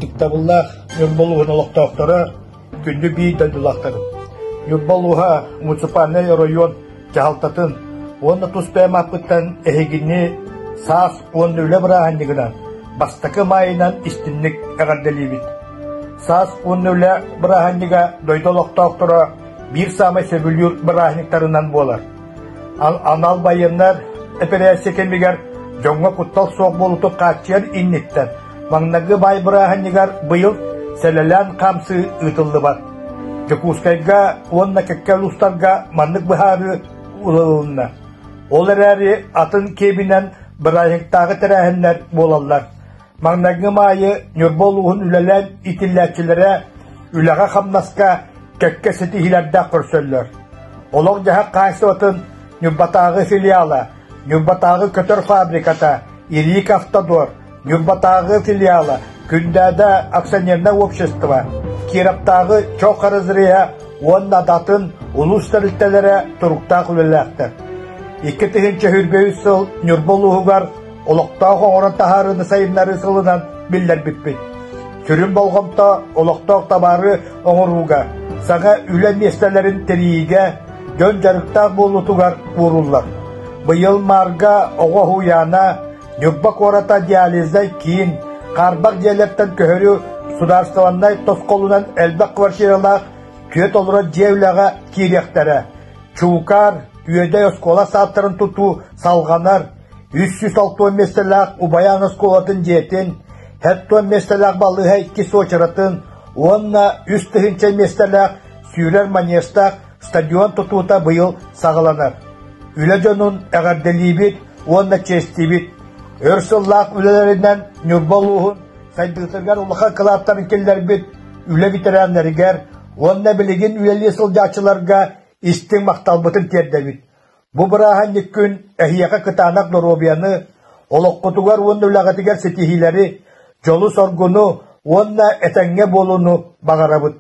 Ытыктабыллаах Ньурба улууһун олохтоохторо, күндү биир дойдулаахтарым! Ньурба улууһа муниципальнай оройуон дьаһалтатын уонна тус бэйэм ааппыттан эһигини саас уонна үлэ бырааһынньыгынан бастакы маайынан истинник эҕэрдэлиибит. Саас уонна үлэ бырааһынньыга дойду олохтоохторо биир саамай сөбүлүүр бырааһынньыктарынан буолар. Анал байыаннар эпэрээссийэ кэмигэр дьоҥҥо куттал суох буолуутун хааччыйар инниттэн маҥнайгы баай бырааһынньыгар быйыл сэлэлээн хаамсыы ыытыллыбат. Дьокуускайга уонна кэккэ улуустарга маннык быһаарыы ылылынна. Ол эрээри атын киэбинэн бырааһынньыктааҕы тэрээһиннэр буолаллар. Маҥнайгы маайы Ньурба улууһун үлэлээн иитиллээччилэрэ үлэҕэ-хамнаска кэккэ ситиһиилэрдээх көрсөллөр. Олох-дьаһах хаһаайыстыбатын Ньурбатааҕы филиала, Ньурбатааҕы көтөр фабриката, Ирик Автодор, Ньурбатааҕы филиала, Күндээдэ акционернай общество, Кировтааҕы чох разреһа уонна да атын улуус тэрилтэлэрэ туруктаах үлэлээхтэр. 2023 сыл Ньурба улууһугар олохтоох оҥорон таһаарыыны сайыннарыы сылынан биллэрбиппит. Сүрүн болҕомто олохтоох табаары оҥорууга, саҥа үлэ миэстэлэрин тэрийиигэ, дьон дьарыктаах буолуутугар ууруллар. Быйыл Маарга оҕо уһуйаана, Ньурба куората диализнай киин, хаарбах дьиэлэртэн көһөрүү судаарыстыбаннай тосхолунан элбэх квартиралаах түөрт олорор дьиэ үлэҕэ киириэхтэрэ. Чуукаар, Үөдэй оскуола саадтарын тутуу салҕанар, 360 миэстэлээх Убайаан оскуолатын дьиэтин, 70 миэстэлээх балыыһа иккис уочаратын уонна 3000 миэстэлээх сүүрэр манежтаах стадион тутуута быйыл саҕаланар. Үлэ дьонун эҕэрдэлиибит уонна чиэстиибит. Өр сыллаах үлэлэринэн Ньурба улууһун сайдыытыгар улахан кылааттарын киллэрбит үлэ ветераннарыгар уонна билигин үлэлии сылдьааччыларга истиҥ махталбытын тиэрдэбит. Бу бырааһынньык күн эһиэхэ кытаанах доруобуйаны, олоххутугар уонна үлэҕитигэр ситиһиилэри, дьолу-соргуну уонна этэҥҥэ буолууну баҕарабыт.